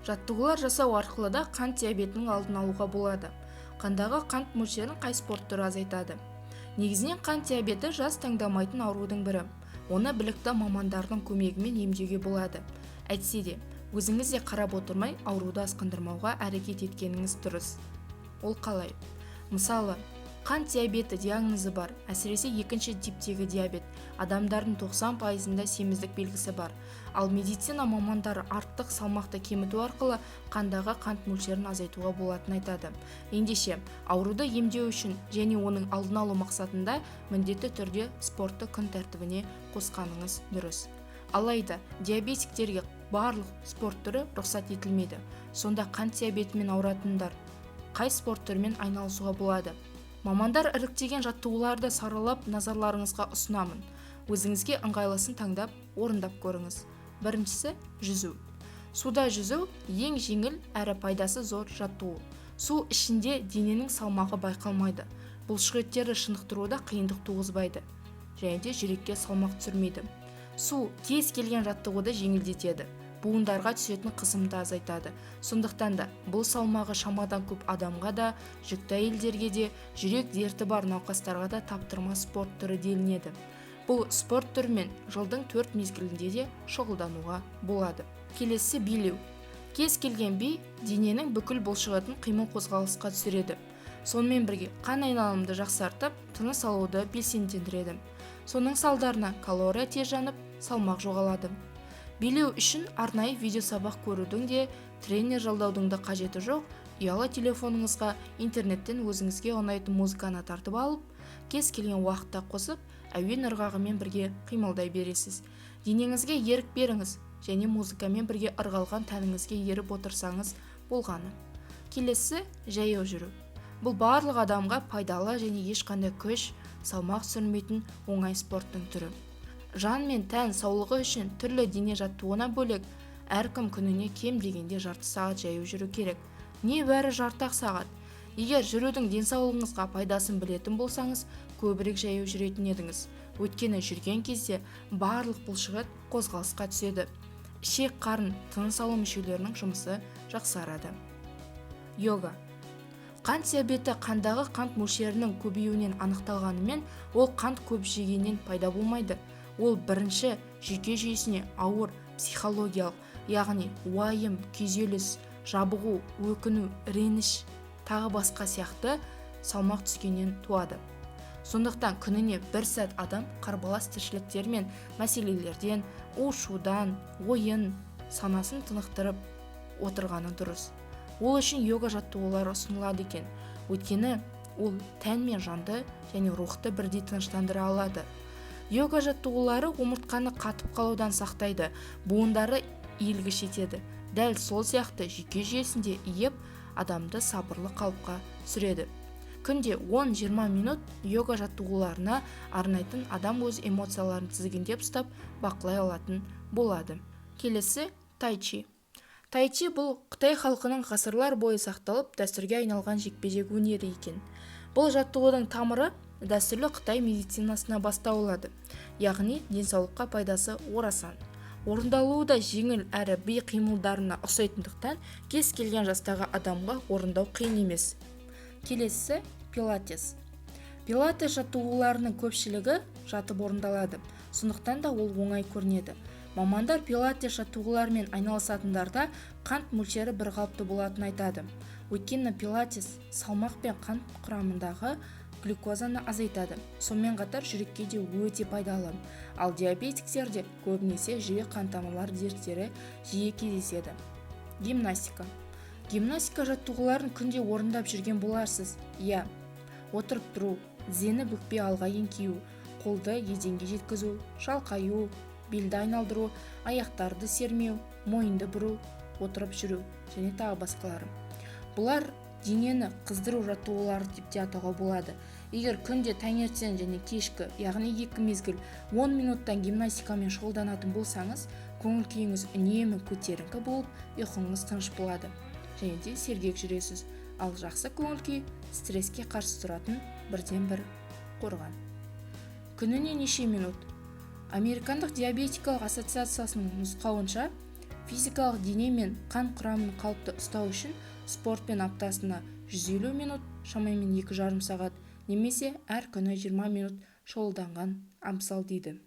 Жаттығулар жасау арқылы да қант диабетінің алдын алуға болады. Қандағы қант мөлшерін қай спорт түрі азайтады? Негізінен, қант диабеті жас таңдамайтын аурудың бірі. Оны білікті мамандардың көмегімен емдеуге болады. Әйтсе де, өзіңіз де қарап отырмай, ауруды асқындырмауға әрекет еткеніңіз дұрыс. Ол қалай? Мысалы, қант диабеті диагнозы бар, әсіресе екінші типтегі диабет адамдардың 90 пайызында семіздік белгісі бар. Ал медицина мамандары артық салмақты кеміту арқылы қандағы қант мөлшерін азайтуға болатынын айтады. Ендеше, ауруды емдеу үшін және оның алдын алу мақсатында міндетті түрде спортты күн тәртібіне қосқаныңыз дұрыс. Алайда диабетиктерге барлық спорт түрі рұқсат етілмейді. Сонда қант диабетімен ауыратындар қай спорт түрімен айналысуға болады? Мамандар іріктеген жаттығуларды саралап, назарларыңызға ұсынамын. Өзіңізге ыңғайлысын таңдап, орындап көріңіз. Біріншісі – жүзу. Суда жүзу – ең жеңіл әрі пайдасы зор жаттығу. Су ішінде дененің салмағы байқалмайды, бұлшықеттерді шынықтыруда қиындық туғызбайды және де жүрекке салмақ түсірмейді. Су кез келген жаттығуды жеңілдетеді, буындарға түсетін қысымды азайтады. Сондықтан да бұл салмағы шамадан көп адамға да, жүкті әйелдерге де, жүрек дерті бар науқастарға да таптырмас спорт түрі делінеді. Бұл спорт түрімен жылдың төрт мезгілінде де шұғылдануға болады. Келесі – билеу. Кез келген би дененің бүкіл бұлшықетін қимыл қозғалысқа түсіреді. Сонымен бірге қан айналымды жақсартып, тыныс алуды белсендендіреді. Соның салдарынан калория тез жанып, салмақ жоғалады. Билеу үшін арнайы видеосабақ көрудің де, тренер жалдаудың да қажеті жоқ. Ұялы телефоныңызға интернеттен өзіңізге ұнайтын музыканы тартып алып, кез келген уақытта қосып, әуен ырғағымен бірге қимылдай бересіз. Денеңізге ерік беріңіз және музыкамен бірге ырғалған тәніңізге еріп отырсаңыз болғаны. Келесі – жаяу жүру. Бұл барлық адамға пайдалы және ешқандай күш, салмақ түсірмейтін оңай спорттың түрі. Жан мен тән саулығы үшін түрлі дене жаттығуынан бөлек, әркім күніне кем дегенде жарты сағат жаяу жүру керек. Небәрі жарты ақ сағат. Егер жүрудің денсаулығыңызға пайдасын білетін болсаңыз, көбірек жаяу жүретін едіңіз. Өйткені жүрген кезде барлық бұлшықет қозғалысқа түседі, ішек, қарын, тыныс алу мүшелерінің жұмысы жақсарады. Йога. Қант диабеті қандағы қант мөлшерінің көбеюінен анықталғанымен, ол қант көп жегеннен пайда болмайды. Ол бірінші жүйке жүйесіне ауыр психологиялық, яғни уайым, күйзеліс, жабығу, өкіну, реніш, тағы басқа сияқты салмақ түскеннен туады. Сондықтан күніне бір сәт адам қарбалас тіршіліктер мен мәселелерден, у-шудан ойын, санасын тынықтырып отырғаны дұрыс. Ол үшін йога жаттығулары ұсынылады екен. Өйткені ол тән мен жанды және рухты бірдей тыныштандыра алады. Йога жаттығулары омыртқаны қатып қалудан сақтайды, буындары иілгіш етеді. Дәл сол сияқты жүйке жүйесінде иіп, адамды сабырлы қалыпқа түсіреді. Күнде 10-20 минут йога жаттығуларына арнайтын адам өз эмоцияларын тізгіндеп ұстап, бақылай алатын болады. Келесі – тайчи. Тайчи – бұл қытай халқының ғасырлар бойы сақталып, дәстүрге айналған жекпе-жек өнері екен. Бұл жаттығудың тамыры дәстүрлі қытай медицинасына бастау алады, яғни денсаулыққа пайдасы орасан. Орындалуы да жеңіл әрі би қимылдарына ұқсайтындықтан, кез келген жастағы адамға орындау қиын емес. Келесісі – пилатес. Пилатес жаттығуларының көпшілігі жатып орындалады, сондықтан да ол оңай көрінеді. Мамандар пилатес жаттығуларымен айналысатындарда қант мөлшері бірқалыпты болатынын айтады. Өйткені пилатес салмақ пен қант құрамындағы глюкозаны азайтады. Сонымен қатар жүрекке де өте пайдалы. Ал диабетиктерде көбінесе жүрек қан тамырлар дерттері жиі кездеседі. Гимнастика. Гимнастика жаттығуларын күнде орындап жүрген боларсыз, иә? Отырып тұру, тізені бүкпей алға еңкею, қолды еденге жеткізу, шалқаю, белді айналдыру, аяқтарды сермеу, мойынды бұру, отырып жүру және тағы басқалары. Бұлар денені қыздыру жаттығулары деп те атауға болады. Егер күнде таңертең және кешкі, яғни екі мезгіл 10 минуттан гимнастикамен шұғылданатын болсаңыз, көңіл күйіңіз үнемі көтеріңкі болып, ұйқыңыз тыныш болады және де сергек жүресіз. Ал жақсы көңіл күй стресске қарсы тұратын бірден бір қорған. Күніне неше минут? Американдық диабетикалық ассоциациясының нұсқауынша, Физикалық дене мен қан құрамын қалыпты ұстау үшін спортпен аптасына 150 минут, шамамен 2,5 сағат, немесе әр күні 20 минут шұғылданған абзал дейді.